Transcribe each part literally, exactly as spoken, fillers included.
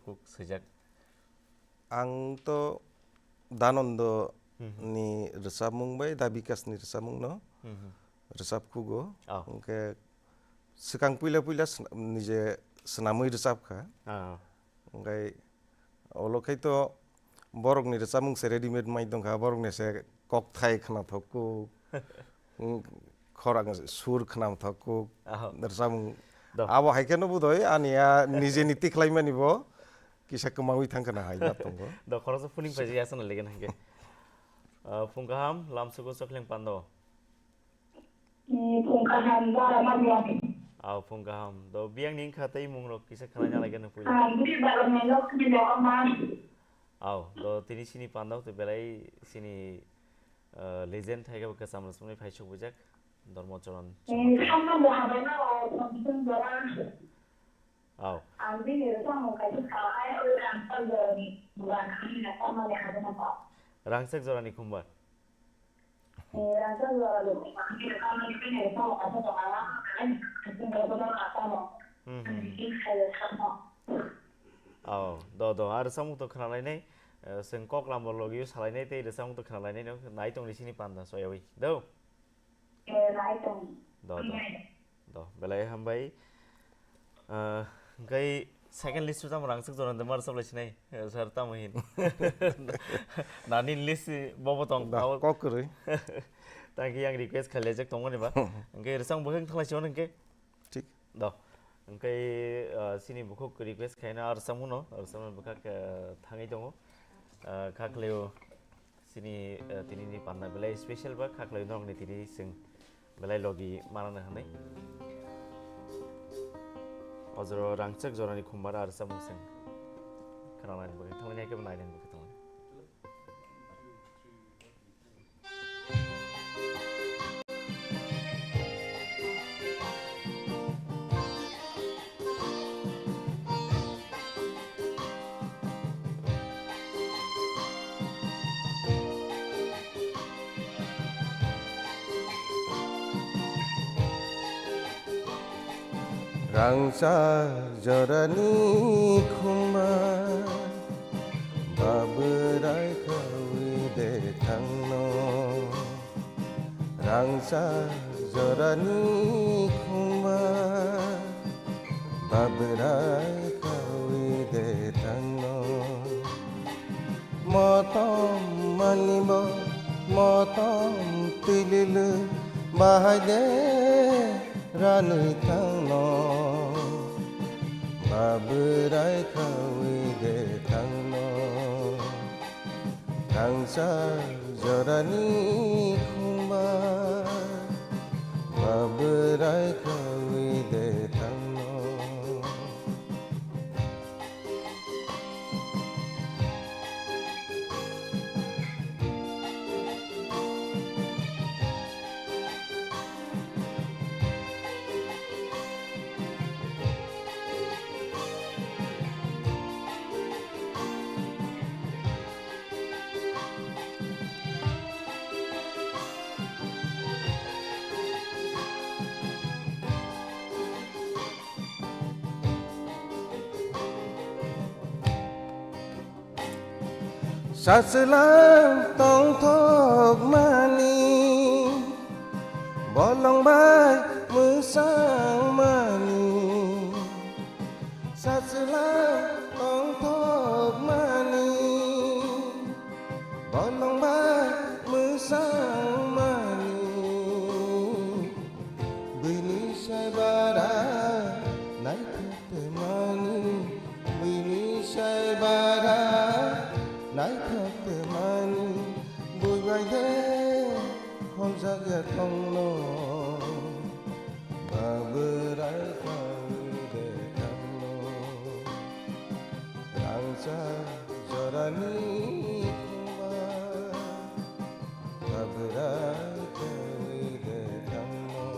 kuk swijak? Ang to Danondo Hmm, hmm. ni rwchapmung bai Da Bikash ni rwchapmung no Hmm, hmm. rwchap khugo. Oh. Hwnkhe swkang puila puila swn-, nije swnamwi rwchap kha. Ah. Hwnkhe olo khai to borok ni rwchapmung se readymade mai tong kha, borok ni se kokthai khna thok kuk. Wng khorang sur khna thok kuk. Aho. Rwchapmung. Do. Abo hai khe no budoi ani a nijeni tikhlai mani bo kisa kwmawi thang khna hai na tongo. Do khoroksa phuning phaijak ya sana legen hangke. Ah, phung kaham, lamsugo chokhleng pando. Hmm, phung kaham, bara manya. Aw, phung kaham. Do biyang ni wngkha tei mung rok kisa khwlai na lai gana puila. Ah, bini bara manya, bini bara ma. Aw, do tini sini pandao te belai sini, ah, legend hai khe bo kwcham rwchapmani phai sok bujak. Dormo Choron. Hmm, samno bo habai na o, samsung bara. Aw. Ang bini rwchapmung kaisa kha hai, o Rangchak Jorani khumbar, ang bini rwchapmung ni habai na kha. Rangchak Jorani khumbar. Eh, Rangchak Jorani khumbar, ang bini rwchapmung ni bini rwchapmung kaisa kha hai, ang bini rwchapmung ni habai na kha. Hmm, hmm, hmm. Ang bini rwchapmung. Aw, do, do, a rwchapmung to khna lai nai, eh, chwng kok lam bo logi o sa lai nai tei rwchapmung to khna lai nai no, nai tong ni sini panda soyawi. Do. Eh, nai tong. Do, do. Do, belai hambai. Ah, hwnkhe second list o tamo Rangchak Jorani de mar sablai sinai, eh, sir tamo hin. Nani list bobo tong, Da, abo kok kwrwi. Tangki yang request khailajak tongmani ba. Hwnkhe rwchapmung bo khe thalai sio hwnkhe. Thik. Do. Hwnkhe, ah, sini bukhuk request khaina rwchapmung no, rwchapmung bwkhak, ah, thangwi tongo. Ah, kha khlaio. Sini, eh, tini ni panda belai special ba kha khlai norok ni tini chwng belai logi manana hwnwi. O jora o Rangchak Jorani khumbar a rwchapmung chwng khwnanani bagwi thanglani hai khe bo nainani bagwi thanglani. Rangchak jorani khumbar, babwrai khawi de thangno. Rangchak jorani khumbar, babwrai khawi de thangno. Motom manibo, motom twililu, bahai de ranwi thangno. Babwrai khawi de thangno. Rangchak jorani khumbar, babwrai khawi de thangno. Sachwlang tongthokmani, bolong bai mwsangmani. Sachwlang tongthokmani, bolong bai mwsangmani. Bini sai bara naithok tongmani, bini sai bara naithok tongmani, bui bai de hokjak ya tongno, babwrai khawi de thangno. Rangchak jorani khumbar, babwrai khawi de thangno.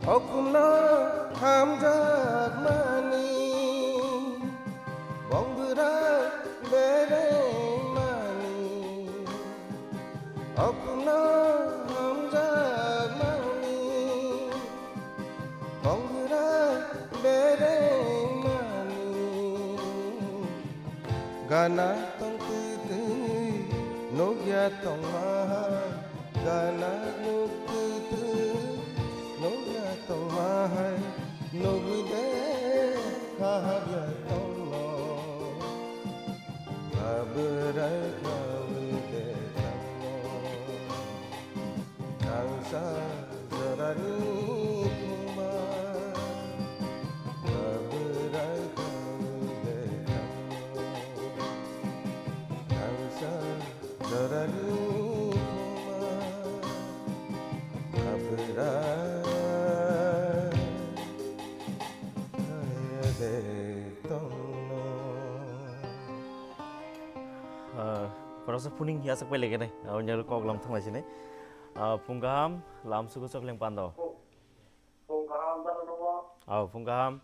Hokno hamjakmani, bongbwrang berengmani. Hokno hamjakmani, bongbwrang berengmani. Gana tongtwtwi nukya tongma hai, gana nuktutu nukya tongma hai, nugwi de khahabya tongno, abwrai khawi de tongno. Thangsa jorani khumba, abwrai khawi de tongno. Thangsa jorani khumba, abwrai khawi de tongno. Ah, khoroksa phuning yachak pai laigenai, aboni ulo kok lam thanglaisini. Ah, phung kaham, lam sugo chokleng pando. Phung kaham, dara nogo. Aw, phung kaham.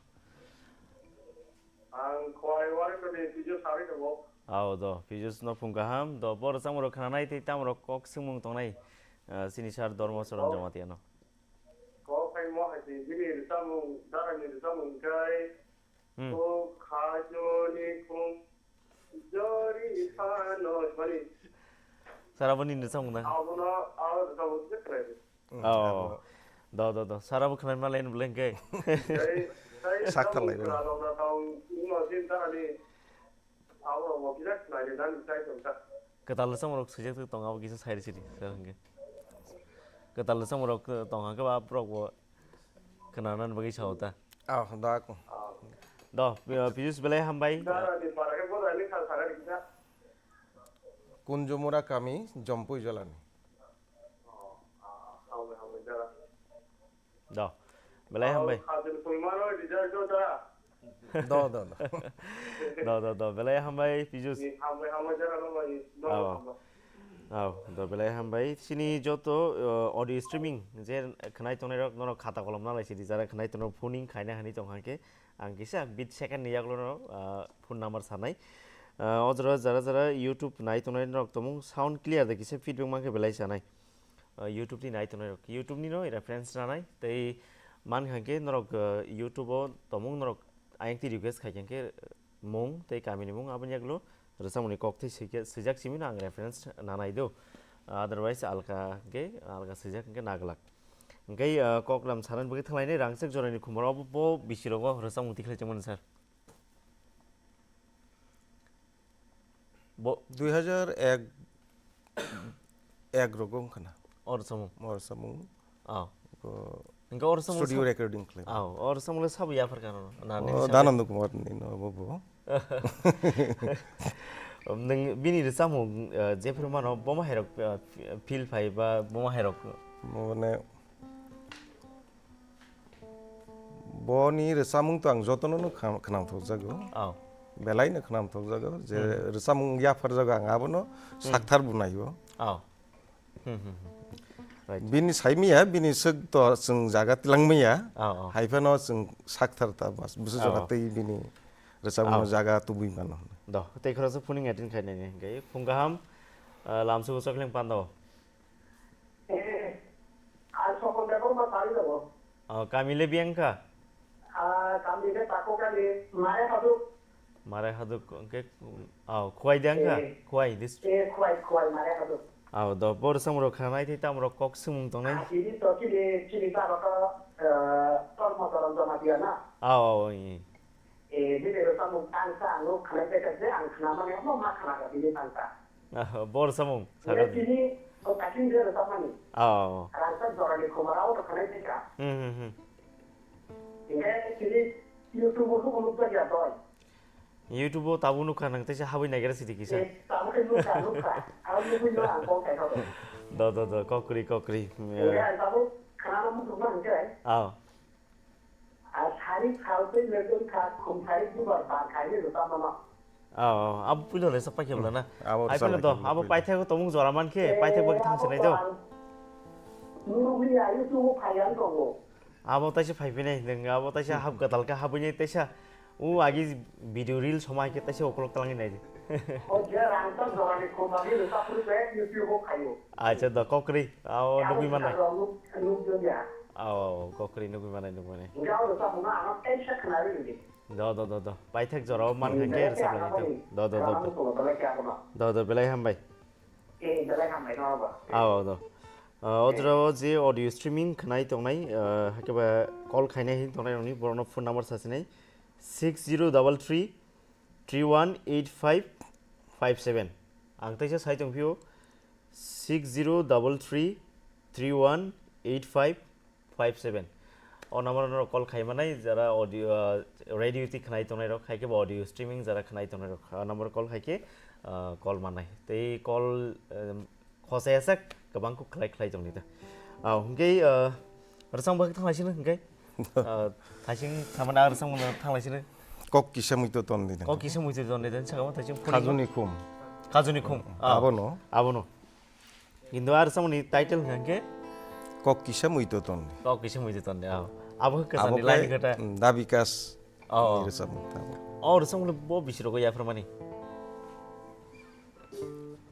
Ang khwai wari toni Pijus sari nogo. Aw, do, Pijus no phung kaham, do, bor samoro khnanai tei tamoro kok swngmung tongnai, ah, chini sir Dharma Charan Jamatia no. Kok hai mo hai se, bini rwchapmung, dara ni rwchapmung kai. Hmm. Kok khajoni khum jori phano mani. Sara boni ni samung na. Abono, abo samung se khlai. Hmm, oh, abo. Do, do, do. Sara bo khlai ma len blank ke. Sai, sai Sak samung thalai bela. Khlai rok na tong, imo sin tani. Abo rok bo kisa khlai ni dan sai tong ta. Kwtal rwchapmung rok swijak tong, abo kisa sai rw sidi, sir hwnkhe. Kwtal rwchapmung rok tong hwnkhe ba borok bo khwnanani bagwi sao ta. Ah, da ko. Do, pi-, Piyush belai hambai. Dara ni para ke boda ni kha saga ni kisa. Kunjumura kami, Jompui Jolani. Oh, ah, hambai, hambai, dara. Do. Belai hambai. Khajil Kulmano result do da. Do, do, do. Do, do, do. Belai hambai, Pijus. Ni hambai, hambai, jara no bai. Do, Aw. Hambai. Aw, do, belai hambai. Chini joto, uh, audio streaming je khnai tongnai rok, norok khata kolom nalai sidi, jara khnai tongnai phoning khaina hani tong hake. Ang kisa bit second ni yagulo no, uh, phone number sanai. Uh, o jora jara jara YouTube nai tongnai norok tomung sound clear da kisa feedback mankhe belai sanai. Uh, YouTube ni nai tongnai rok, YouTube ni no reference ranai, tei man kha khe norok, uh, YouTube o tomung norok ayang twi request khai kha khe, uh, mung tei kami ni mung aboni yagulo rwchapmung ni kok tei swijak simi no ang reference nanai do, uh, otherwise alka khe alka swijak khe naglak. Hwnkhe, uh, kok lam sanani bagwi thanglainai rangchak jorani khumaro bo, bo bisi rogo rwchapmung tikhlai chongmani sir. Bo dui hajar ek, ek rogo wngkha na. Or samung. Or samung. Aw. Ko Hingke or samung studio sa-, recording khlai. Aw, or samung le sabo yaphar kano. Na, O, nini samung. Dananda Kumar ni no bo bo. Nung bini rwchapmung, eh, jephru mano, bo ma hairok, eh, feel phai ba, bo ma hairok. Mane, Boni rwchapmung to ang jotono no khna-, khnathok jago. Oh. Belai no khnathok jago je Hmm. rwchapmung yaphar jago ang abono Hmm. sakthar bo naio. Oh. Hmm, hmm, hmm. Right. Bini saimiya, bini swk to chwng jaga tilangmaya. Oh, oh. Haiphano chwng sakthar ta bas, busu Oh. jora tei bini rwchapmung Oh. jaga tubui mano. Do, tei khoroksa phuning attend khainani hingke phung kaham, ah, lamsugo chokleng pando. Eh, ang Sopon Debbarma sari tongo. Oh, kami le biyang kha? Ah, kami le Takokali, Mare Haduk. Mare Haduk, hwnkhe, oh, Khowai de wngkha? Eh. Khowai district. Eh, Khowai, Khowai, Mare Haduk. Oh, do, bor samrok khanai tei tamrok kok swngmung tongnai? Ah, chini to, chini, chini ta roto, eh, Tormo Toron Jamatia na? Oh, oh, oh, eh. Eh, bini rwchapmung tangsa ang nuk khanai tei je ang khnamani omo ma khna kha bini tangsa. Ah, bor samung, Bini sakha. Tini o kating je rwchapmani. Oh. Rangchak jorani khumaro o to khanai tei kha. Hmm, hmm, hmm. Hingke tini YouTube o nuk jak ya doi. YouTube o tabuk nukha nang teisa habwi naigra sidi kisa. Eh, tabuk khe nukha, nukha. Ang nukwi no ang kok khai kha. Do, do, do, kokri, kokri. Hingke ang tabuk khnana muchungma hingke. Oh. A sari saltwi le wngkha khumsari dubar bar kainwi rwchapmano. Oh, oh, abo puila le sak paikhe bwla na? Abo Ai puila rwchapmani do, abo puila. Paithakgo tongmung jora mankhe, paithak bagwi thang sinai do. Murugwi ayu tubu phaiyan tongo. Abo taisa phai phinai, nwng abo taisa hap kwtal khe habwi nai taisa. O agi video reel soma hai khe taisa ukolok twlangwi nai di. O je rang to jorani khum bagwi rwchap phuru be YouTube o khaio. Acha do kokrwi, ao nugwi manai. Nuk, nuk jongya. Ao, ao, kokrwi nugwi manai, nugwi manai. Nga o rwchap no ano tension khna ri di. Do, do, do, do. Paithak jorao man kha khe rwchap lai do. Do, do, do, do. Do, do, belai hambai. Eh, belai hambai no ba. Ao, do. Ah, o jora o je audio streaming khnai tongnai, ah, hakhe ba call khainai hin tongnai rokni borokno phone number sasinai six zero double three three one eight five five seven. Ang taisa sai tongphio six zero double three three one eight five five seven. O number no call khai manai jara audio, ah, radio ti khnai tongnai rok, hai khe bo audio streaming jara khnai tongnai rok, ah, number call khai khe, ah, call manai. Tei call, em, Khosai asak kwbang kuk khlai khlai tongni ta. Ah, hwnkhe, ah, rwchapmung bagwi thanglaisino hwnkhe. Ah, thaising samani ah rwchapmung thanglaisino. Kok kisa muito tonni. Kok kisa muito tonni, sakamo thaising phone. Kajuni khum. Kajuni khum. Ah, abono. Abono. Kintu ah rwchapmungni title hwnkhe? Kok kisa muito tonni. Kok kisa muito tonni, ah. Abo hwnkhe abo sani khe, line kata. Mm, Dabikas. Oh. Ni rwchapmung tamo. Oh, rwchapmung bo bisiro ko yapharmani.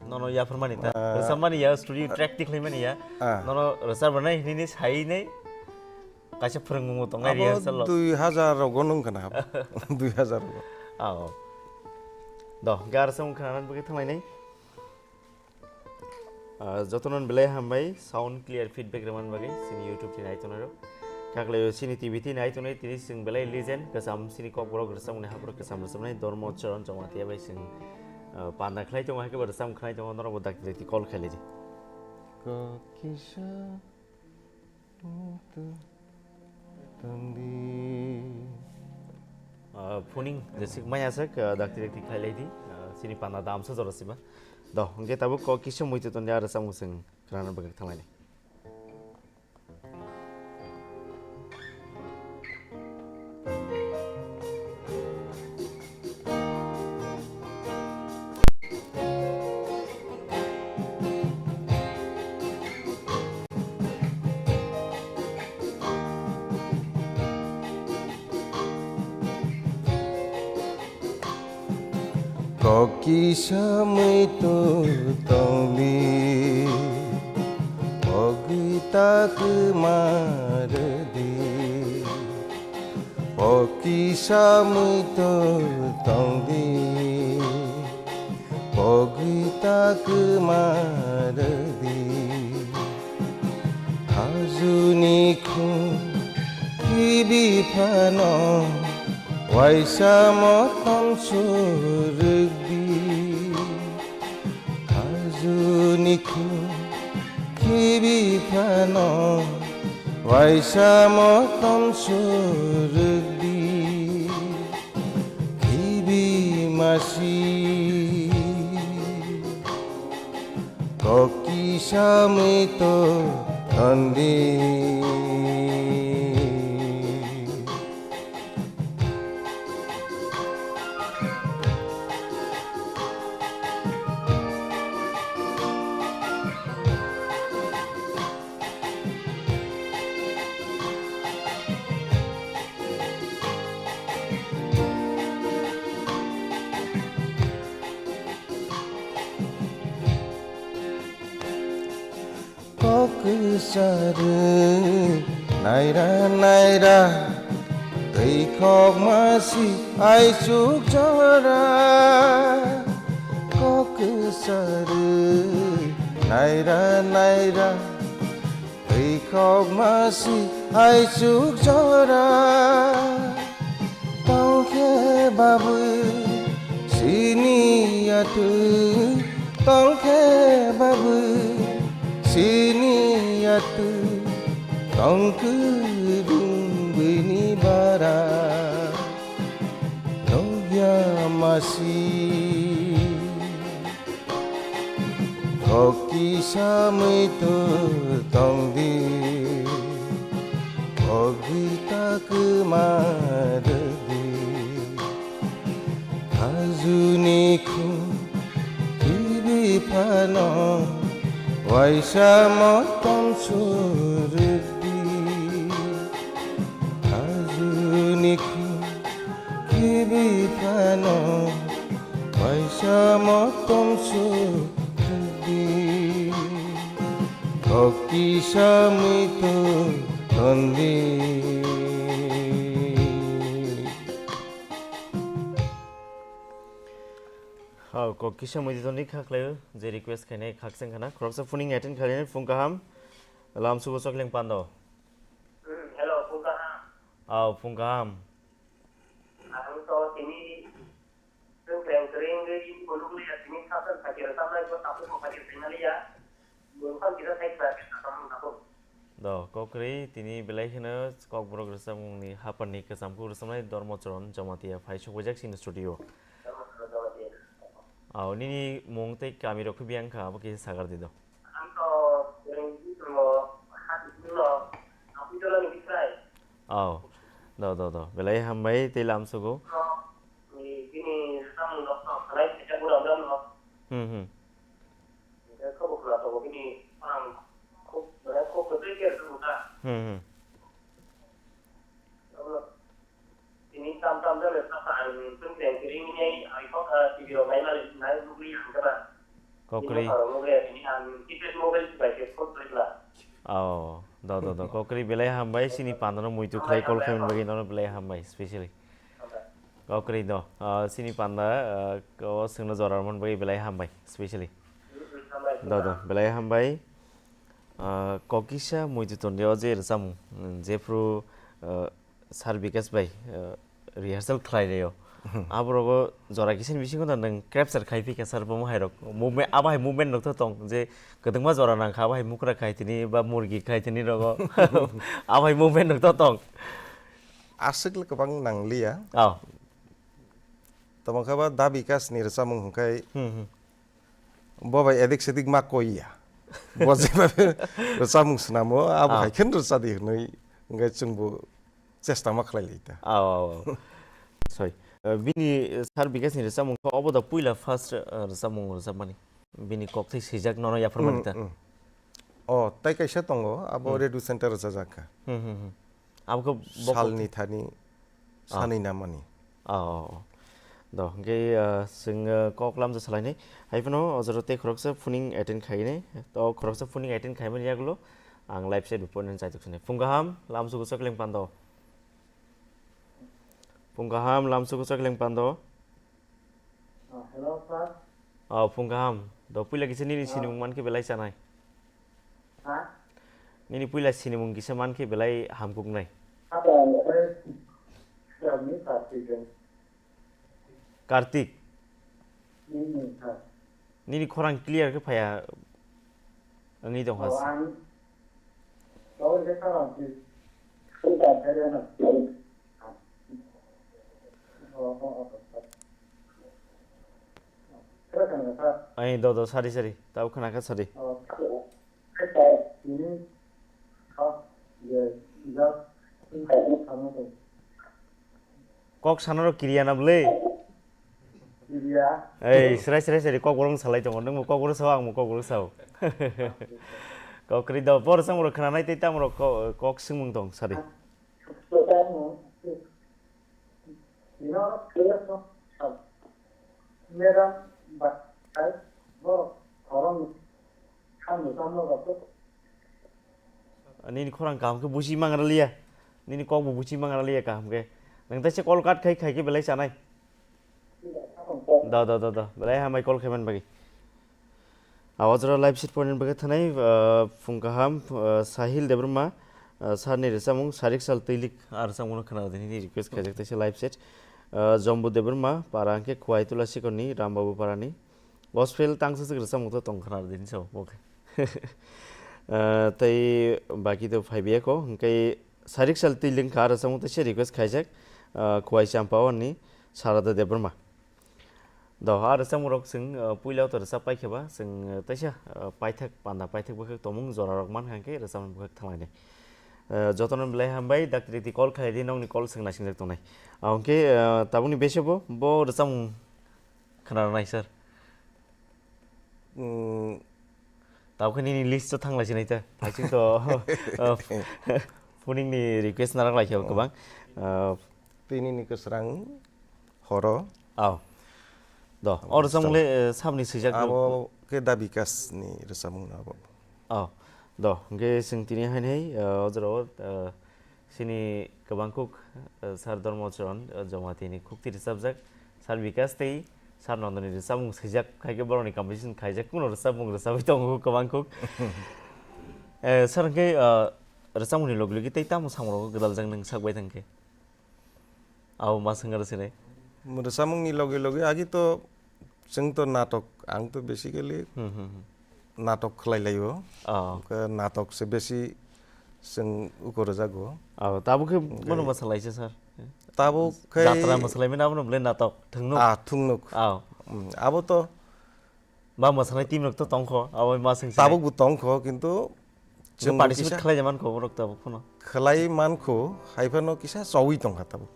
Nono yapharmani ta. Ah. Rwchapmani ya, studio track ti khlaimani ya. Ah. Nono rwchapmani hinini sainai. Kaisa phwrwngmung tongnai abo rehearsal o. Dui hazar rogo nung kana abo. Dui hazar rogo. Ah, oh. Do, gar song khana bagwi thanglainai. Ah, jotono belai hambai, sound clear feedback rwmani bagwi, chini YouTube ni naitonai rok. Khaklai o chini T V ti naitonai, tini chwng belai legend, kwcham chini kokborok rwchapmani haphuru kwcham rwchapnai Dharma Charan Jamatia bai chwng, ah, panda khlai tongo, hai khe bo rwchapmung khlai tongo, norok bo dakti dakti call khailai di. Kok kisa Tandi. Ah, phuning jesik maya sak, ah, dakti dakti khailai di, ah, chini panda damsa jora siba. Do, hwnkhe tabuk kok kisa muito tandi ah rwchapmung chwng khwnana bagwi thanglainai. Kok kisa muito tongdi, pogwi ta kwma rwdi. Kok kisa muito tongdi, pogwi ta kwma rwdi. Hajuni khung khibi phano, waisa motom surwkdi. Hajuni khung khibi phano, waisa motom surwkdi. Khibi masi. Kok kisa muito tandi. Kok kwsa rw naira naira, twi khok masi aichuk jora. Kok kwsa rw naira naira, twi khok masi aichuk jora. Tongkhe babwi sini atwi, tongkhe babwi sini atwi, tongkhe bini bara nokya masi. Kok kisa muito tongdi, kok gita kwma rwdi. Hajuni khung khibi phano, waisa motom surwdi. Gibi phano paisa motom su di. Kokisa mitu tondi. Hao, kok kisa muitu toni kha khlaio, je request khainai khakchang khana. Khoroksa phoning attend khainai, phung kaham. Lam sugo chokling pando. Hmm, hello, phung kaham. Ao, phung kaham. Ang to tini, tini kreng kring ri, kunuk liya, tini sasan sakira samai ko tapu ko sakira sinaliya. Do, kokri, tini belai kheno Kokborok rwchapmungni haphangni kwcham kuk rwchapnai Dharmacharan Jamatia phai sokbaijak chini studio. Ao, nini mung tei kamirok khe biyang kha, abo khe sagar di do. Ao, do, do, do, belai hambai tei lamsugo. Hmm, hmm. Hwnkhe khe bo khwna tongo bini khorang khuk, mane khuk kwtwi khe rwchapmung kha. Hmm, hmm. Tini tam tam jani sakha ang chwng teng twi ringni ai kok, ah, T V rok nai mani nai nukli ang khe ba. Kokri. Tini mobile bai khe khuk kwtwi kla. Oh, do, do, do. Kokri belai hambai sini pandano muitu khlai call khaimani bagwi nono belai hambai specially. Kokri do. Ah, sini panda, ah, o swngno jora rwmani bagwi belai hambai specially. Do, do, belai hambai. Ah, kokisa muitu tongdi o je rwchapmung, mm, jephru, ah, Sir Bikash bai, ah, rehearsal khlai reo. Aborogo jora kisa ni bisingo da nwng capture khai phikha sir, bomo hairok movement, abo hai movement rok to tong je kwdwngma jora nangkha, abo hai mukra khai tini ba murgi khai tini rogo. Abo hai movement rok to tong. Aswk le kwbang nangliya. Oh. Tamo khe ba Da Bikash ni rwchapmung hwnkhe hmm, hmm. Bo bai edik sedik ma koi ya. Bo jebabe rwchapmung swnamo, abo ah. Hai khe rwchadi hwnwi hwnkhe chwngbo chesta ma khlai lai ta. Aw, aw, aw. Sorry. Eh, bini, eh, Sir Bikash ni rwchapmung khe obo da puila first, eh, rwchapmung rwchapmani. Bini kok thai swijak nono yapharmani ta. Mm, mm. Oh, tai kaisa tongo, abo hmm. Radio Center rwchajak kha. Hmm, hmm, hmm. Abo khe bo salni thani ah. Sanwi namani. Oh, oh, oh. Do, hwnkhe, ah, chwng, ah, kok lamsa salainai. Haiphano o jora tei khoroksa phoning attend khainai. To khoroksa phoning attend khaimani yagulo ang live set bo poinani chaitok sinai. Phung kaham, lamsugo chokling pando. Phung kaham, lamsugo chokling pando. Ah, hello, sir. Oh, phung kaham. Do puila kisa nini ah. Sinimung mankhe belai chanai. Ha? Nini puila sinimung kisa mankhe belai hamkuknai. Apa, eh, kami Kartik. Kartik. Hmm, sir. Nini khorang clear khe phaiya wngwi tong oh, hasi. Ang, oh, ini khorang sih. Bukan, saya nak. Oh, oh, oh, oh. Khorang kan, sir. Ai, do, do, sari, sari. Tau khna kha, sari. Oh, sir. Ini, oh, ya, ya. Ini kan, sama tuh. Kok sanaro kiriya na bwle? Kiriya. Ei, srai, srai, srai, kok borok salai tongo. Nwngbo kok borok sao, angbo kok borok sao. Kok kri do, bor samoro khna nai tei tamoro ko-, kok swngmung tong, sari. Madam, ba-, bo, khorang, kham, kham, Nini khorang kaham khe buchi mangra liya. Nini kok bo buchi mangra liya kaham khe. Nang taisa call cut khai, khai khe belai chanai. Da, da, da, da. Belai hambai call khaiman bagwi. Awajra live set point bagwi thanai, ah, phung kaham, ah, Sahil Debbarma, ah, sir ni rwchapmung Sarik Sal Twilik, ah, rwchapmung khna dini request khaijak taisa live set. Ah, Jombu Debbarma, para hwnkhe Khwai Tula Sikorni, Rambabu Parani. Gospel tangsa se rwchapmung to tong khna dini sao, okay. Ah, tei baki to phaibiya ko, hwnkhe Sarik Sal Twiling kha rwchapmung to se request khaijak, ah, Khwai Champao ni Sarada Debbarma. Do, a rwchapmung rok chwng, ah, puila to rwchap pai khe ba, chwng, ah, teisa, ah, paithak, panda paithak bwkhak tongmung jora rok man kha hwnkhe rwchapmung bwkhak thanglainai. Ah, jotono belai hambai, dakti dakti call khlai di, nokni call chwng naisingjak tongnai. Ah, hwnkhe, ah, tabukni bese bo, bo rwchapmung Khna rwnai, sir. Mm. Tamo khe nini list o thang lai sinai ta. Phaiching to, uh, phoning ni request narak lai khe kwbang. Uh, tini ni kwsrang Horo. Aw. Do, o rwchapmung le, eh, sabni swijak no? Abo khe Da Bikash ni rwchapmung no abo. Aw. Do, hwnkhe chwng tini hainai, eh, o jorao, eh, chini kwbangkuk, eh, Sir Dharmacharan, eh, Jamatia ni khukti rwchapjak, Sir Bikash tei Sir Nandani rwchapmung swijak, hai khe borokni competition khaijak, kuno rwchapmung rwchapwi tongo kwbangkuk. Eh, Sir, hwnkhe, eh, rwchapmungni logi logi tei tamo samung rogo gwdaljak nwng sak bai thang khe? Abo ma swngna rw sinai. Mwrwsamungni loge loge agi to chwng to natok, ang to basically Hmm, hmm, hmm. natok khlai laio. Oh. Hwnkhe natok se besi chwng uko rwjago. Oh, tabuk khe Hwnkhe bono mwsalaisa, sir? Tabuk khe Jatra mwsalaimani abono bwle natok thwngnuk? Ah, thwngnuk. Oh. Hmm, abo to Ba mwsanai team rok to tongkho, abo ma swng sinai. Tabuk bo tongkho, kintu Nang chwng bo participate kisa khlai man kho borok tabuk phano. Khlai man kho, hai phano kisa chowi tongkha tabuk.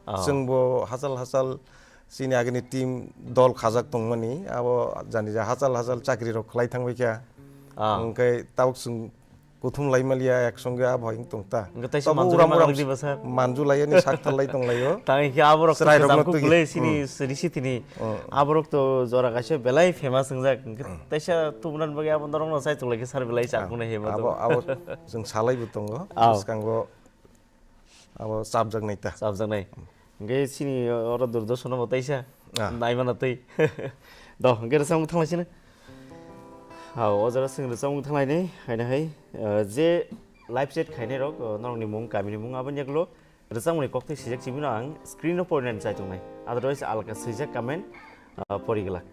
Oh. Chwng bo hachal hachal chini agini team dol khajak tongmani, abo jani ja hachal hachal chakri rok khlai thangbai kha. Oh. Hwnkhe tabuk chwng kuthum lai maliya, ek songe abo hai wng tong ta. Hwnkhe teisa Tabuk manjulai uram uram manjulai diba, sir? Manjulai ani sak thalai tong laio. Tang khe abo rok to Chwrai rok no kajam kuk twi. Gulai chini Hmm. siri si tini. Hmm. Abo rok to jora kaisa belai famous wngjak. Hwnkhe Hmm. teisa tubunani bagwi abo norok no sai tong lai khe sir belai Ah, chakung nai hema abo, to. Abo chwng salai bo tongo. Aw. Bwskango abo chapjak nai ta. Chapjak nai. Hwnkhe chini oro Doordarshan bo teisa Ah. naimana twi. Do, hwnkhe rwchapmung thanglai sino. Ha, o jora chwng rwchapmung thanglai ni, haino hai, eh, je live chat khainai rok, eh, norokni mung, kamini mung, aboni yagulo rwchapmungni koktwi swijak sibino ang screen o porinani chai tongnai. Otherwise, alka swijak comment, eh, pori glak.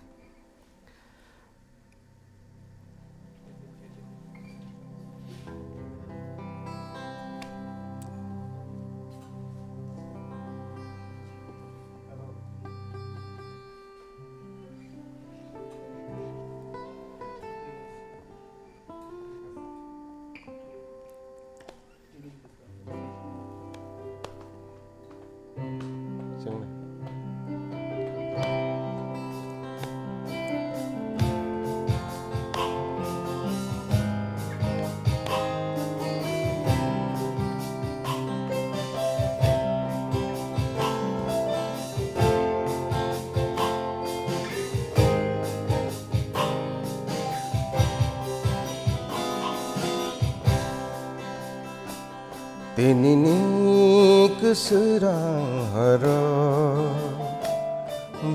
Tinini kwswrang horo,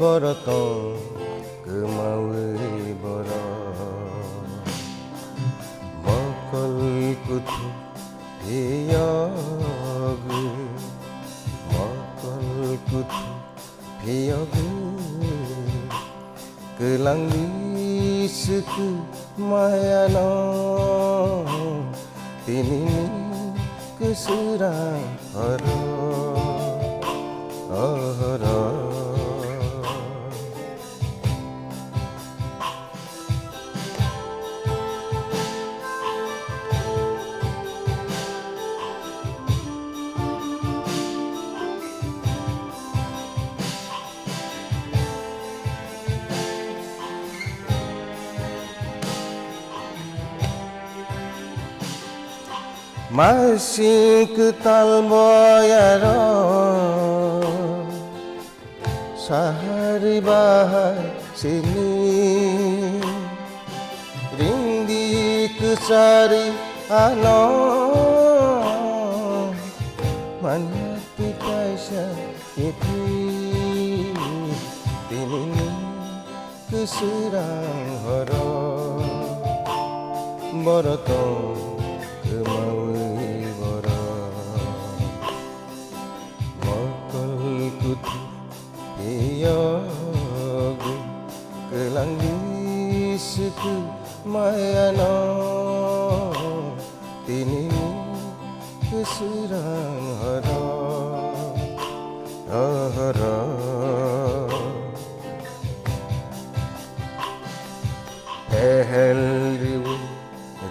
borok tong kwmawi borok. Mokol kuthuk phiyogwi, mokol kuthuk phiyogwi, kwlangwi swkhu mayano, tinini kwswrang horo, o horo. Masing kwtal boyaro sahari bahai sini ringdi kwchari ano manya twi kaisa Kethi tinini kwswrang horo, borok tong kwmawi borok. Mokol kuthuk phiyogwi, kwlangwi swkhu mayano. Tini kwswrang horo, horo. Ehel riwi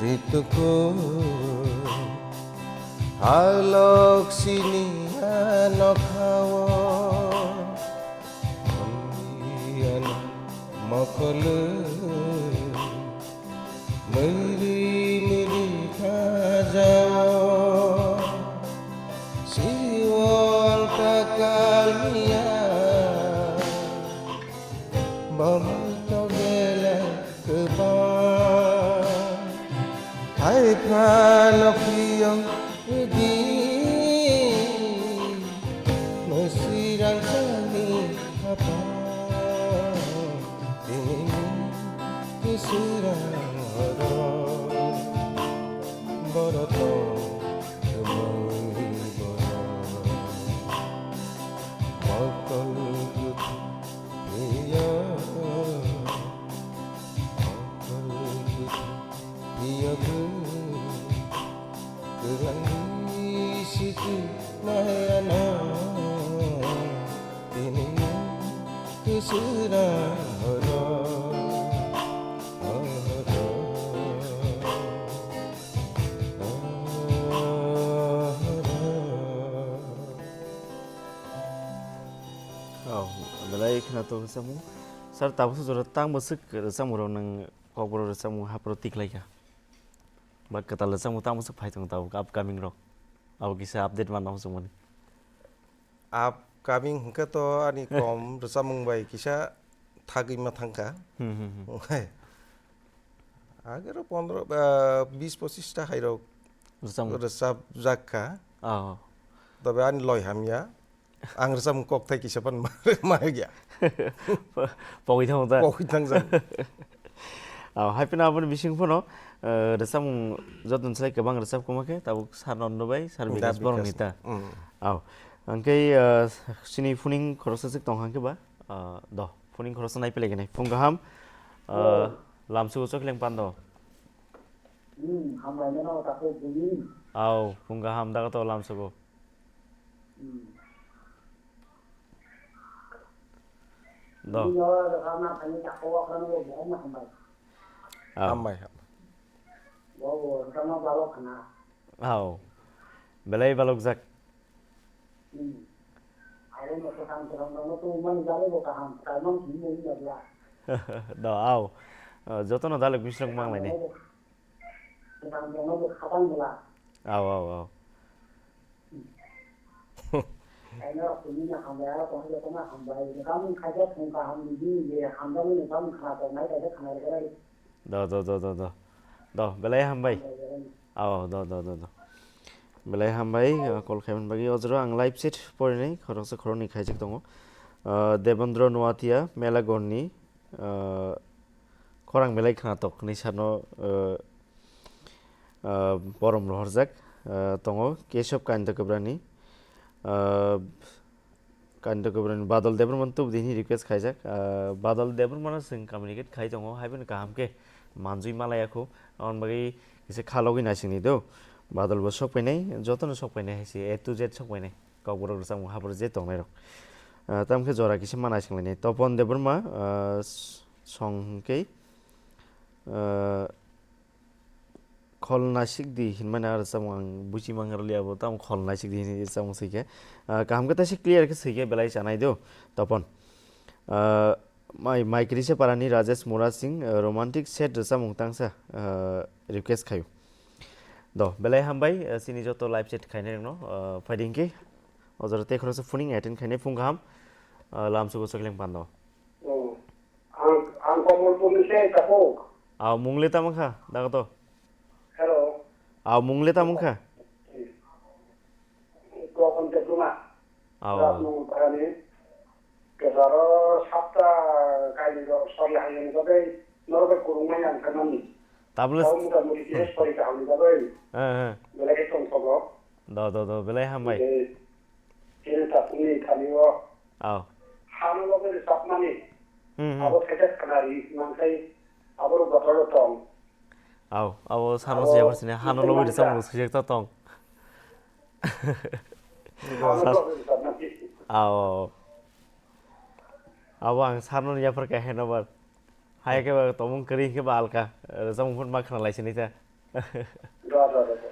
rituku halok sini anokhao. Mondian mokol Miri miri khajao, siwal takal miya, Phano phiyong di, mwswirang sani apa, tini kwswrang horo, borok tong kwmwi borok, mokol kuthum yo, mokol kuthum yo bwrwi. Kwlangni situ nairano, tini kwswrang horo, horo, horo. Oh, belai khwnathok rwchapmung. Sir, tabukhe jora tang bwswk rwchapmung rok nwng kokborok rwchapmung haphro tiklaikha? Ba kwtal rwchapmung tamo se phai tongo tabuk upcoming rok. Abo kisa update manna muchungmani. Upcoming hwnkhe to ani kom rwchapmung bai kisa thagwi ma thangkha. Hmm, hmm, hmm. Hai. Agero pondro, ah, bis pochis ta hairok Rwchapmung. Rwchapjak kha. Oh. Tobe ani loi hamya. Ang rwchapmung kokthai kisa phano ma, ma ya. Pogwi thango ta? Pogwi thangjak. Ah, hai phano aboni bising phano, eh, rwchapmung joto ni slai kwbang rwchap kwma khe, tabuk sir no nw bai, sir Bikas Bikas borok ni ta. Mm. Au. Hwnkhe, eh, chini phuning khoroksa swk tong hwnkhe ba? Ah, do, phuning khoroksa nai pele gini. Phung kaham, eh, Oh. Lamsugo Chokhilang Pando. Hmm, hambai mano, takhuk bini. Au, phung kaham, daga to lamsugo. Hmm. Do. Bini o, rwkha ma thani takhuk o khana bo, bo ma hambai. Au. Hambai, hambai. Bo, bo, rwkha ma balo khana. Au. Belai balokjak. Hmm. Aro no kwthang kwthang no tongmani bagwi bo kaham, kaimang simi nini bagwi. Do, au. Uh, jotono dalek bisrok manglaini. Kwthang kwthang no bo khatang bwla. Au, au, au. Kaino rok simi na hambai, aro kono jotono hambai. Kwthang khaja thung kaham ni bini je hamjakmani kwthang khana tongnai, kaisa khana rwgwlai. Do, do, do, do, do. Do, belai hambai. Ao, do, do, do, do. Belai hambai, uh, call khaimani bagwi. Ojoro ang live chat porinai, khoroksa khoroknwi khaijak tongo. Uh, Debendra Noatia, Melagorni, uh, khorang belai khwnatok hinwi sano, uh, uh, borom rohorjak, uh, tongo. Keshob Kainto Kebrani, uh, Kandokobra ni Badal Debbarma tubudi hwnwi request khaijak. Ah, Badal Debbarma no chwng communicate khai tongo, hai phano kaham khe manjui malaya kho. Aboni bagwi kisa khalogwi naisingni do. Badal bo sok painai, jotono sok painai hai se, A to Z sok painai. Kokborok rwchapmung haphar je tongnai rok. Ah, tamo khe jora kisa ma naisinglainai. Topon Debbarma, ah, s-, song hwnkhe, ah, Khol naisik di hinmani aro rwchapmung ang buchi mangrwliya bo, tamo khol naisik di hinwi rwchapmung swi khe. Ah, kaham khe taisa clear khe swi khe belai chanai do, Topon. Ah, mai, mai Krisa Parani Rajesh Murasing, ah, romantic set rwchapmung tangsa, ah, request khaio. Do, belai hambai, ah, chini joto live chat khainai rokno, ah, phaidi hinkhe, o jora tei khoroksa phuning attend khainai phung kaham, ah, lamsugo Chokhilang Pando. Oh. Ang, ang Komolpurni se, Takhuk. Aw, mung le tamo kha, daga to? Hello. Aw, mung le tamo kha? Topon Debbarma. Aw. Rajmongol Parani. Kwcharo sapta kainwi rok sori hayung bagwi norok bai kwrwngmani ang khe mani. Tabole Tabuk motamuti kisa sori kaham ni bagwi. Eh, eh. Belai khe tongthogo. Do, do, do, belai hambai. Tei, tini takhukni thani o. Aw. Hano logi rwchapmani. Hmm, hmm. Abo thaisa khwnari mankhai, aborok botoro tong. Aw, abo sano Abo siya pharsini, hano logi rwchapmung swijak ta tong. Hano logi rwchapmani. Aw, aw. Abo ang sarno yapharkha henobar. Hai khe ba tongmung kwrwi khe ba alka, rwchapmung phano ma khna lai sini ta. Do, do, do, do.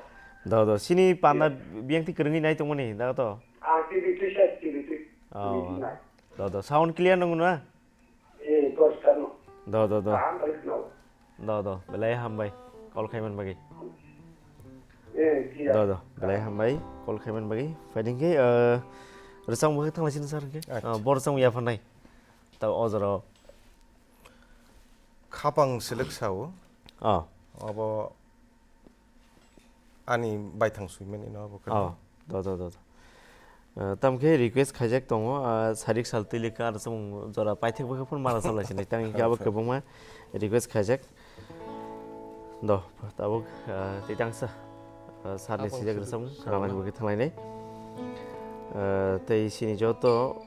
Do, do. Sini panda Yeah. biyang ti kwrwngwi nai tongmani, da to? Ah, T V twi side, T V twi. Oh. T V twi nai. Do, do. Sound clear nang na? Eh, poriskar no. Do, do, do. Kaham bai khna. Do, do. Belai hambai. Call khaiman bagwi. Eh, clear. Do, do. Belai hambai. Call khaiman bagwi. Phaidi khe, eh, rwchapmung bagwi thang lai sini sir khe. Acha. Ah, bo rwchapmung yapharnai. Ta ojoro. Khapang selek sao. Ah. Abo, ani baithang swimani no abo kwrwi. Oh, do, do, do, do. Uh, tamo khe request khaijak tongo, uh, Sarik Sal Twilika rwchapmung jora paithak bwkha phano mara chalai sinai. Tang khe abo kwbangma request khaijak. Do, tabuk, uh, tei tangsa, uh, sir ni sijak rwchapmung, rwmani bwkha thanglainai. Uh, tei sini joto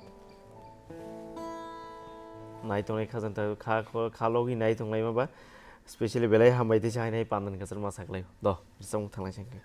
nai tongnai khajanta kha, kha, kha logi nai tonglaima ba, specially belai hambai tei sahainai pandan kwchar ma saklai. Do, rwchapmung thanglai sengkhe.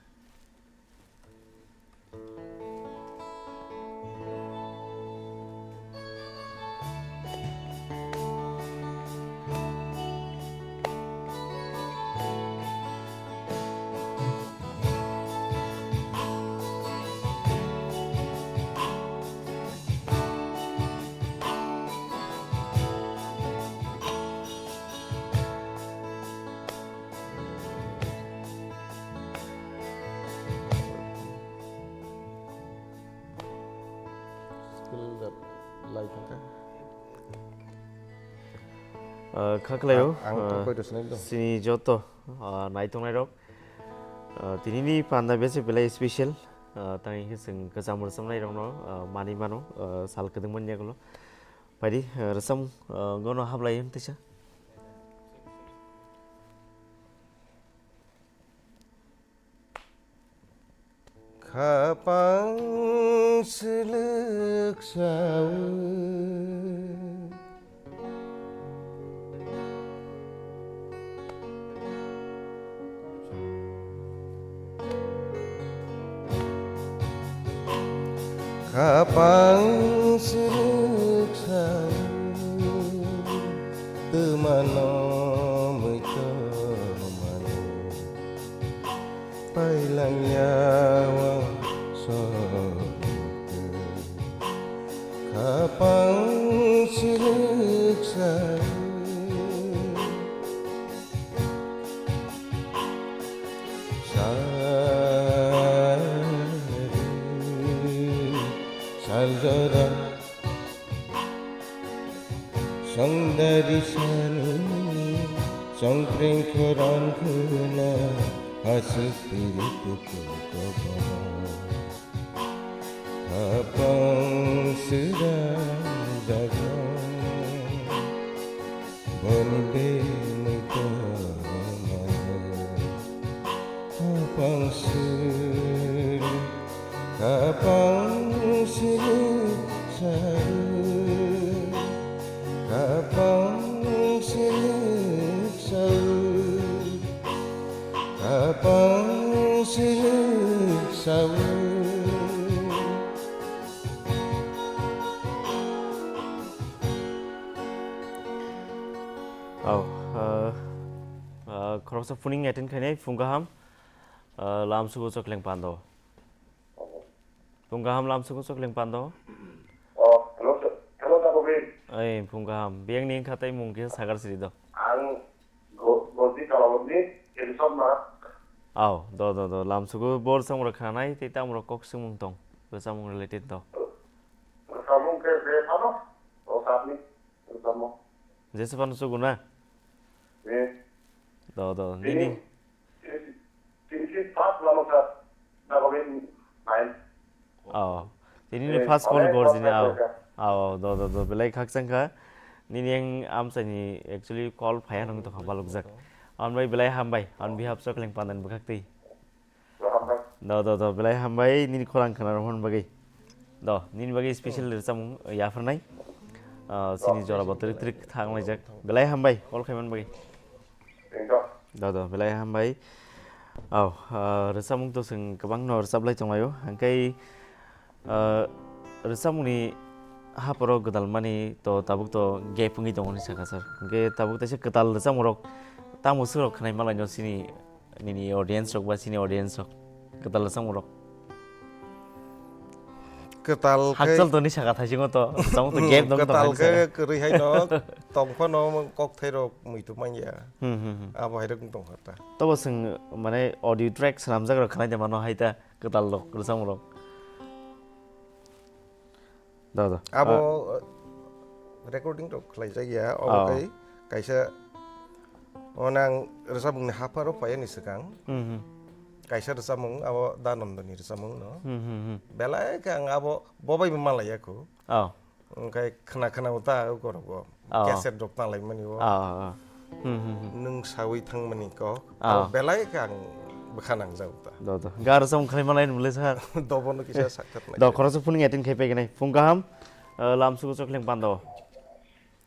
Skill da lai thangkha. Uh, kha khlaio, ang, ang uh, tongpai rw sinai do. Sini joto, uh, nai tongnai rok. Uh, tinini panda besi belai special. Uh, tang khe chwng kwcham rwchapnai rokno, uh, manwi mano, uh, sal kwdwng manya gulo. Phaidi, uh, rwchapmung, uh, gono hablai wng teisa. Khapang swlwk sawi. Khapang swlwk sawi. Twmano muito mano. Pailangya o sotwi khapang swlwk sawi. Sari saljora. Songdari sani, songpreng khorang khuna, hasuk tiri tuku kobor. Hapang sida jaga, bani de muka mana. Hapang sida Khapang swlwk sawi, khapang swlwk sawi, khapang swlwk sawi. Oh, uh, uh, khoroksa phuning attend khainai, phung kaham, uh, lamsugo chokleng pando. Phung kaham lamsugo chokleng pando. Oh, hello, sir. Hello, Dakobi. Ei, phung kaham. Biyang ni wngkha tei mung kisa sagar siri do. Ang Go-, Gojdi Kalabogni, Kenisok ma. Aw, do, do, do. Lamsugo bor samung rok khanai, tei tamung rok kok sumung tong. Bo samung related do. Samung ke je phano, o sapni, samung. Jesa phano sugo na? Eh. Do, do. Tini, nini. Tini, tini first lama sa, na kami main. Oh. Tini ni eh, first call gor jini, aw. Aw, do, do, do. Belai khakchang kha. Nini yang amsani actually call phaya nang to kha balok jak. An bai belai hambai. An bihap sok leng pandan bwkhak tei. Do, do, do, belai hambai nini khorang khna rohon bagwi. Do, nini bagwi special rwchapmung yapharnai. Ah, sini jora bo trik trik thang laijak. Belai hambai, call khaiman bagwi. Do, do, belai hambai. Aw, ah, rwchapmung to chwng kwbangno rwchaplai tonglaio. Hwnkhe, ah, rwchapmungni haporo gwdalmani to tabuk to gap wngwi tongo hinwi sakha sir. Hwnkhe tabuk teisa kwtal rwchapmungrok tamo swrok khwnai malaino sini nini audience rok ba sini audience rok kwtal rwchapmung rok. Kwtal khe hakchal toni saka thaisingo to rwchapmung to gap dong kwtal khe kwrwi hai no tong phano kokthai rok muitu manya. Hmm, hmm, hmm. Abo hai rok tong kha ta. Tobo chwng mane audio track swnamjak rok khwnai de mano hai ta kwtal rok rwchapmung rok. Da, da. Abo, ah, uh, recording rok khlai jak ya, obo oh. Kai kaisa, o nang rwchapmung ni hapharo phai ani swkang. Hmm, hmm. kaisa rwchapmung, abo Da Nandoni rwchapmung no. Hmm, hmm, hmm. Belai khe ang abo bo bai bo malaiya kho. Oh. Hwnkhe khna khna bo ta abo korok bo. Oh. Cassette rok tanlaimani bo. Oh, oh, oh. Hmm, hmm, hmm. Nwng sawi thangmani kok. Oh. Abo belai khe ang bwkha nangjak ta. Do, do. Ga rwchapmung khlai malai nung le sa. Do bono kisa sakthar nai. Do khoroksa phone attend khai pai gwnai. Phung kaham. Eh, lamsugo chokleng pando.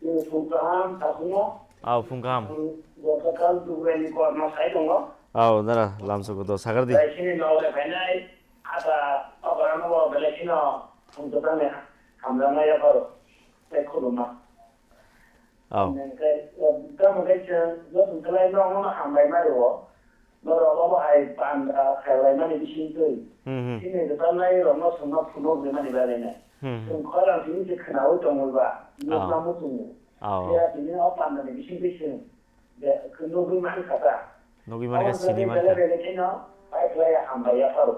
Phung kaham, tabukno. Aw, phung kaham. Ang gotokal Dubaini kormo sai tongo. Aw, dara, lamsugo do, sagar di. Belai sini nole phainai, ata, okorano bo belai sino, ang jotani hamjakma yapharo, tei khuluma. Aw. Hwnkhe, tamo khe chwng, joto kwlai no, no hambai ma rwo. Norok obo hai panda khailai mani bisingtwi. Hmm, hmm. Chini rwchapnai rokno chwngno phunuk rwmani bagwi nai. Hmm, hmm. Chwng khorang tini se khwnaui tongwi ba, nukna muchungo. Oh. Phiya tini o pandani bisingtwi chwng nugwi mankha ta. Nugwi mankha, sini mankha. Bele bele kheno pai khlai hambai yapharo.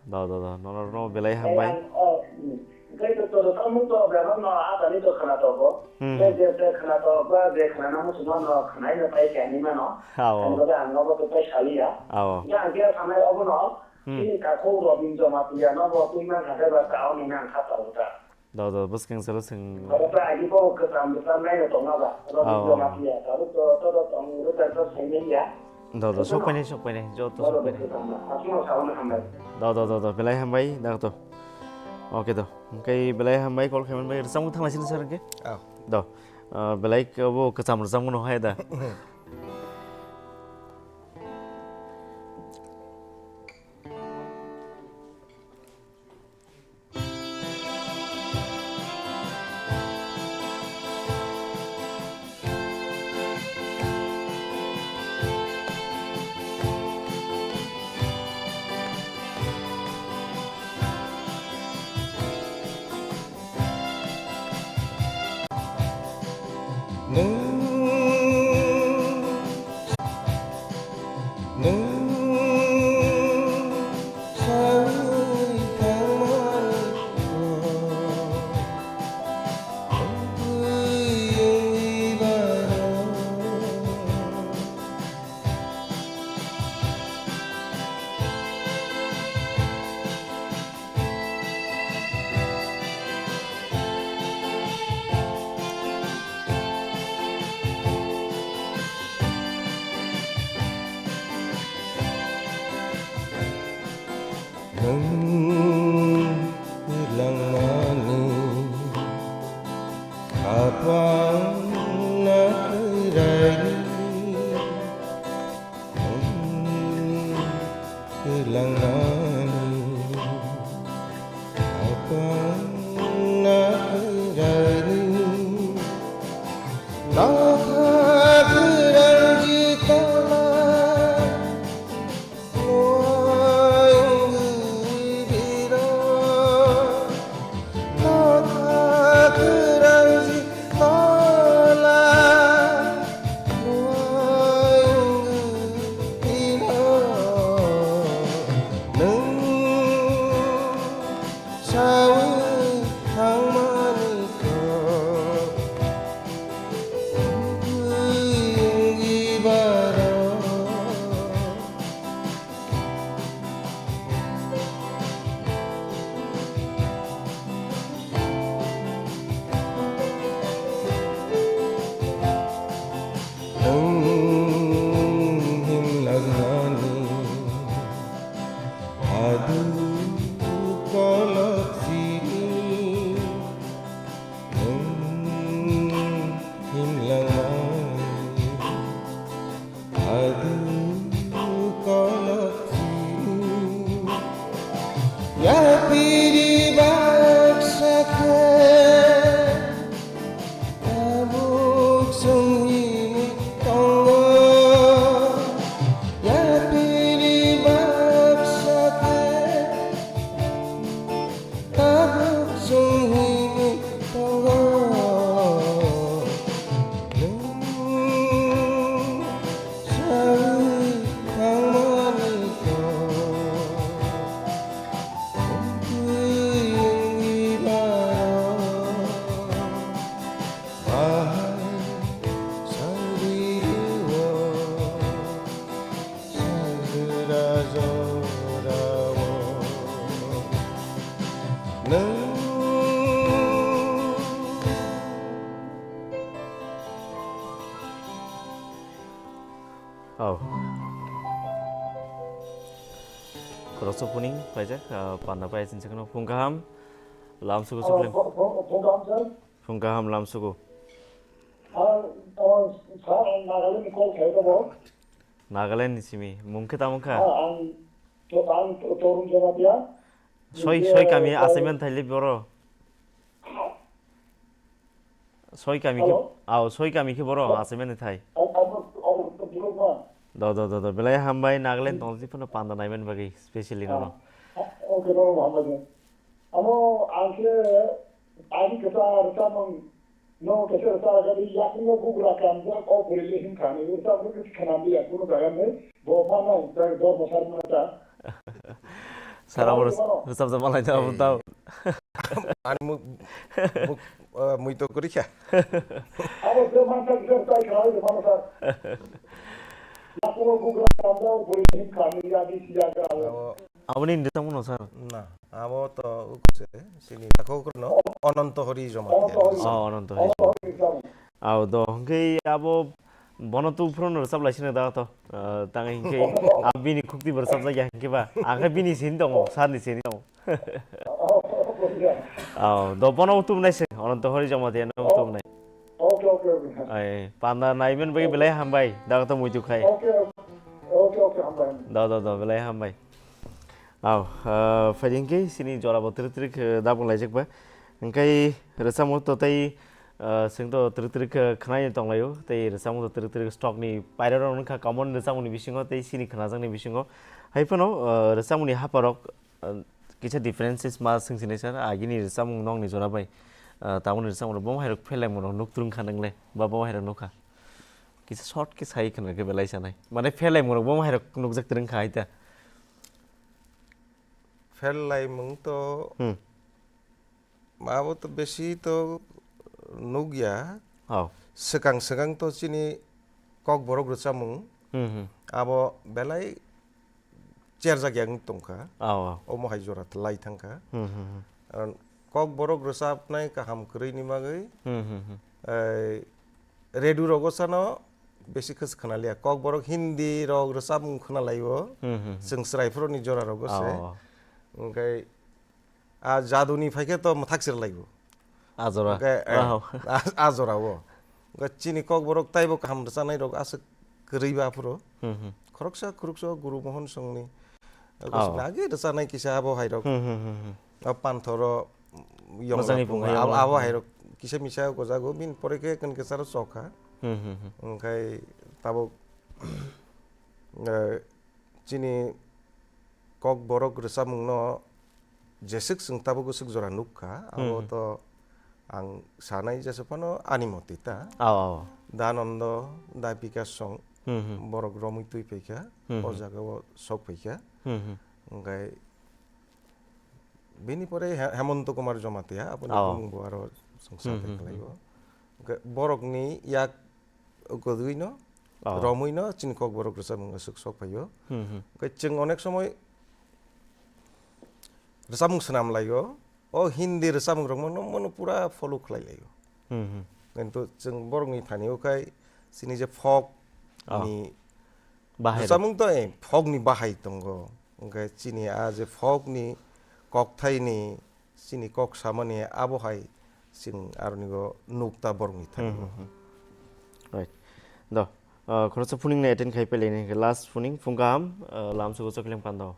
Do, do, do. Nono, nono belai hambai. Ang, oh, hmm. Hwnkhe to, to, to, samung to, bebak no, a tani to khwna to bo. Hmm. Je, je, je khwna to, ba, je khwna na muchung no, no khwnai no pai khe ani mano. Awo. Ang bo ang no bo to pai sali ya. Awo. Ya, ang khe sanai obo no. Hmm. Chini kakhou Robin Jamatia no bo twi man kha khe ba ta o ni nang kha ta uta. Do, do, bwskang salo swng. Oro ta agi bo kwcham bwcham nai no tongma ba. Robin Awo. Jamatia, ta ro to, to, to, tong, ro ta to sai nai ya. Do, do, sok painai, sok painai, joto sok painai. Do, do, do, do, belai hambai, da to. Oke do. Hwnkhe belai hambai, call khaiman bai, rwchapmung thanglai sini sir hwnkhe. Oh. Do. Ah, belai ke bo kwcham rwchapmung no hai da. Nwng, nwng sawi thangmani kok, wngwi wngwi baro. Nwng kwlangmani khapang na kwraini. Nwng kwlangmani khapang na kwraini. Nokha kwrang jitola. Sawi thangmani kok, wngwi wngwi baro. Nwng himlaknani adu kolok sini. Nwng himlaknani adu kolok sini. Yapiri baksa khe tabuk chwng himwi tongo. Yapiri baksa khe tabuk chwng himwi tongo, nwng sawi thangmani kok, wngwi Oh. Khoroksa puning paijak, ah, panda pai sinchikno phung kaham, lam sugu sukleng. Phung kaham, sir. Phung kaham, lam sugu. Sir, Nagaland ni call khayo bo. Nagaland ni simi, mung khe tamo kha? Ah, ang, to, ang to, Torun Jamatia. Soi, soi kami assignment thaili boro. Soi kami khe, hello? Ao, soi kami khe boro assignment thai. Do, do, do, do. Belai hambai Nagaland tongsi phano panda naiman bagwi specially nono. Ah, okay, no, hambai. Amo ang khe ani kata rwchapmung no kisa rwchap rwchapdi yakungno bugra kamjak o bwrwi le himkha ni rwchapmung kisa khnamdi yakungno jaga ni bo mano jak dormo sar mano ta. Sara bo rwchapjak malai ta abo tao. Ani mu-, mu-, eh, muito kwrwi kha. Abo je mansa kisa rwchap kha o mano sar. Yakungno bugra kamjak o bwrwi le himkha ni yakungno jaga o. Abo. Aboni hindi tamo no sir? Na, abo to ukse, sini takho no Ononto Hori Jamatia. Oh, Ononto Hori. Ao do, hwnkhe abo bono tu phuru no rwchap lai sino da to. Ah, tang hwnkhe abini khukti bo rwchap jak ya hwnkhe ba. Ang khe bini sini tongo, sir ni sini tongo. Ao do, bono utum nai se, Ononto Hori Jamatia no utum nai. Okay, okay, okay. Ai, panda naiman bagwi belai hambai, da to muitu khai. Okay, okay, okay, hambai. Da, da, da, belai hambai. Ao, ah, phaidi hwnkhe sini jora bo trik trik, eh, da bung laijak ba. Hwnkhe rwchapmung to tei, ah, chwng to trik trik, eh, khwnai tonglaio, tei rwchapmung to trik trik stock ni pairarok wngkha common rwchapmung ni bisingo tei sini khwnajakni bisingo. Hai phano, ah, rwchapmung ni haparok, ah, kisa differences ma swngsinai sir, agini rwchapmung nokni jora bai, ah, tamoni rwchapmung rok bo hai rok phelai mano nuk tung kha nwngle, ba bo hai rok nuk kha. Kisa short khe sai khwna khe belai sanai. Mane phelai mano bo hai rok nukjak twrwng kha hai ta. Pherlaimung to, hmm, abo to besi to nukya. Oh. Swkang swkang to chini Kokborok rwchapmung. Hmm, hmm. Abo belai cherjak ya wng tongkha. Oh, oh. Omo hai jora lai thangkha. Hmm, hmm, hmm. Karon Kokborok rwchapnai kaham kwrwini bagwi, hmm, hmm, hmm, eh, radio rogo sano besi khwsa khwnaliya. Kokborok Hindi rok rwchapmung khwnalaibo. Hmm, hmm, hmm. Chwng chwraiphuruni jora rogo se. Oh, oh. Hwnkhe a jaduni phaikhe to mwthak sir laibo. A jora. Hwnkhe, eh, oh, a, a jora o. Hwnkhe chini Kokborok taibo kaham rwchanai rok aswk kwrwi ba aphuru. Hmm, hmm. Khoroksa khoroksa Guru Mohon Songni. Oh. Age rwchanai kisa abo hai rok. Hmm, hmm, hmm, hmm. O panthoro yong rok phungo. Abo, abo hai rok kisa misa gojago, bini pore khe kwn kesaro chokha. Hmm, hmm, hmm. Hwnkhe tabuk, eh, chini Kokborok rwchapmungno jeswk chwng tabuk swk jora nukha, abo, hmm, to ang sanai jesa phano ani moti ta. Oh, oh. Da Nondo, da Bikash Song, hmm, hmm, borok romwi twi phaikha, hmm, hmm, o jagao sok phaikha. Hmm, hmm. Hwnkhe bini pore He-, Hemonto Kumar Jamatia, aboni, oh, bumung bo aro chwng, hmm, sa, hmm, khlaibo. Hmm. Hwnkhe borokni yak kwrwino, oh, romwino chini Kokborok rwchapmung aswk sok phaio. Hmm, hmm. Hwnkhe chwng onek somoi rwchapmung swnam laio, o Hindi rwchapmung rok mono, mono pura follow khlai laio. Hmm, hmm. Kintu chwng borokni thani o khai chini je folk, oh, ni bahai rok. Rwchapmung to, eh, folk ni bahai tongo. Hwnkhe chini a je folk ni kokthaini chini kok samani abo hai chwng aronigo nukta borokni thani. Hmm, hmm, hmm. Right. Do, uh, khoroksa phuning nai attend khai pele ni last phuning phung kaham, uh, lam sugo choklem pando.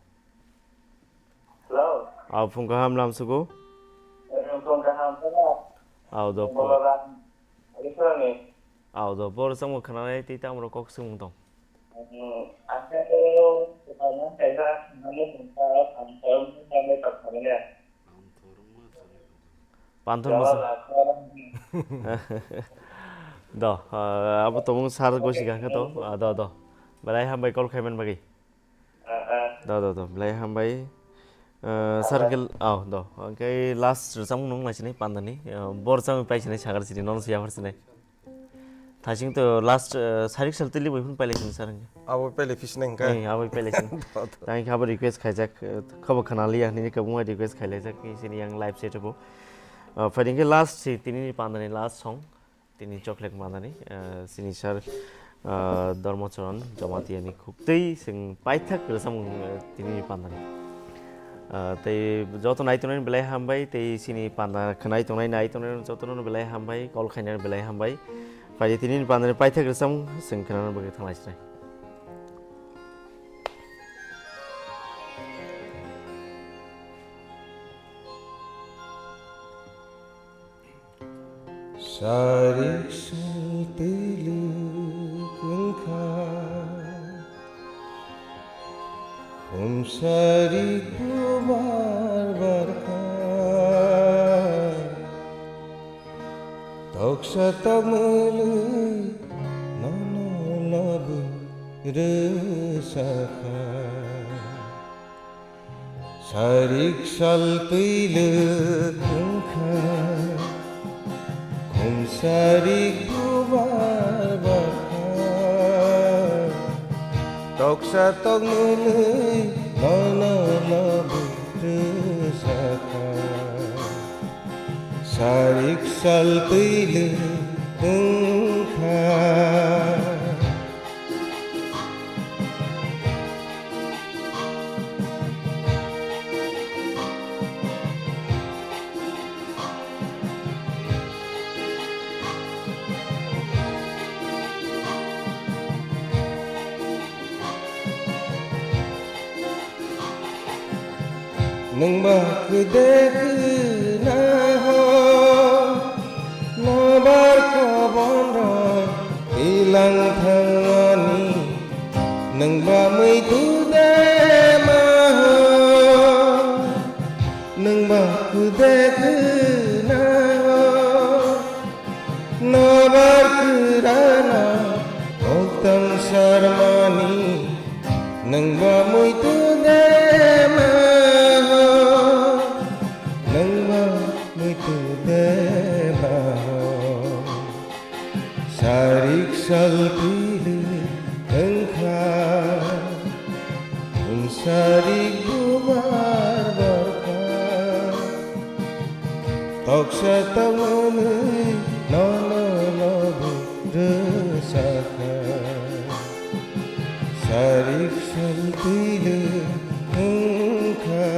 Hello. Aw phung kaham lam sugo. Eh, phung kaham. Aw do. Bolaram. Alisani. Aw do, bor samo khana nai tei tamro kok sung tong. Hmm, asa ko, ko kaisa nani phung ka, phung ka, nani tak phung ya. Panthor masa. Do, ah, abo tongmung sar gosi kha to, ah, do, do. Belai hambai call khaiman bagwi. Do, do, do. Belai hambai. Ah, sar gel, oh, do. Oke, last rwchapmung nung nai sinai pandani. Ah, bor chami pai sinai sagar sini, non siya har sinai. Thasing to last, uh, sarik sal tili bai phun pailai sini sar hingke. Abo pele fish nang ka? Eh, abo pele sini. Tang khe abo request khaijak, uh, khabo khana liya nini kabung request khailai jak, sini yang live set bo. Uh, phai hingke last si tini ni panda ni last song, tini chocolate panda ni, uh, sini sar, uh, Dharma Charan Jamatia ni khuk tei sing paithak rwchapmung, uh, tini ni panda ni. Ah, tei joto nai tongnai belai hambai, tei sini panda khnai tongnai, nai tongnai jotono belai hambai, kol khainai belai hambai. Phai tini panda paithak rwchapmung, sing khnana bagwi thanglai sinai. Sarik sal twi lwk wngkha, khum sarik bubar barkha, toksa tokmwlwi nono lobo rwsakha. Sarik sal twi lwk wngkha, khum sarik bubar barkha, toksa tokmwlwi nono lobo rwsakha. Sarik sal twi lwk wngkha. Nwng ba kwdek na ho, nobar kobon rok twilang thangmani, nwng ba muitu de ma ho, nwng ba kwdek na ho. Nobar kwrwno koktwng sarmani, nwng ba muitu de ma ho, nwng ba muitu de ma ho. Sarik sal twi lwk wngkha, nwng sarik bubar barkha. Toksa tongmani nono lobo rwsakha, sarik sal twi lwk wngkha.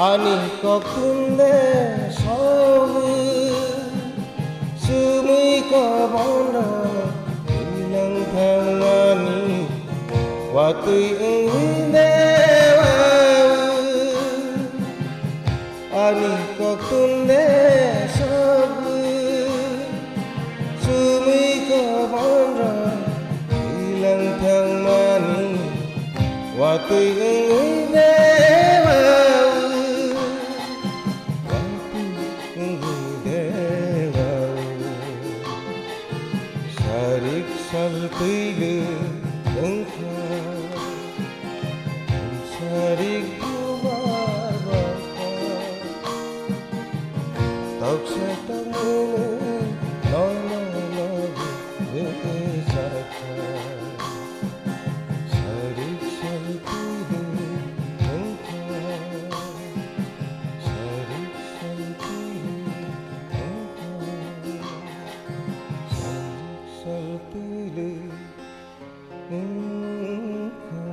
Ani koktwng de sowi, sumui kobondo twilang thangmani, watwi wngwi de wawi. Ani koktwng de sowi, sumui kobondo twilang thangmani, watwi wngwi de wawi, watwi wngwi de wawi. Sarik sal twi lwk wngkha, sarik bubar barkha, toksa tongmani nono lobo rwsakha. Sarik sal twi lwk wngkha, sarik sal twi lwk wngkha, sarik sal twi lwk wngkha.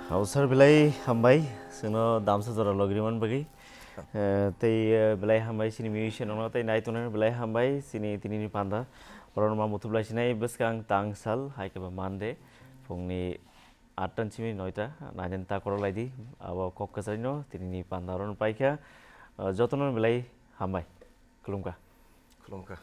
Hausar belai hambai, chwngno damsa jora logriman bagwi. Eh, tei, eh, belai hambai chini musician rokno tei nai tongnai belai hambai chini tini ni panda. Borokno ma muthub lai sinai bwskang tang sal, hai khe ba Monday, phungni atta ni simi noita, nainani ta kwrwk lai di. Abo kok kwcharino tini ni panda oro paikha. Eh, jotono belai hambai. Khulumkha. Khulumkha.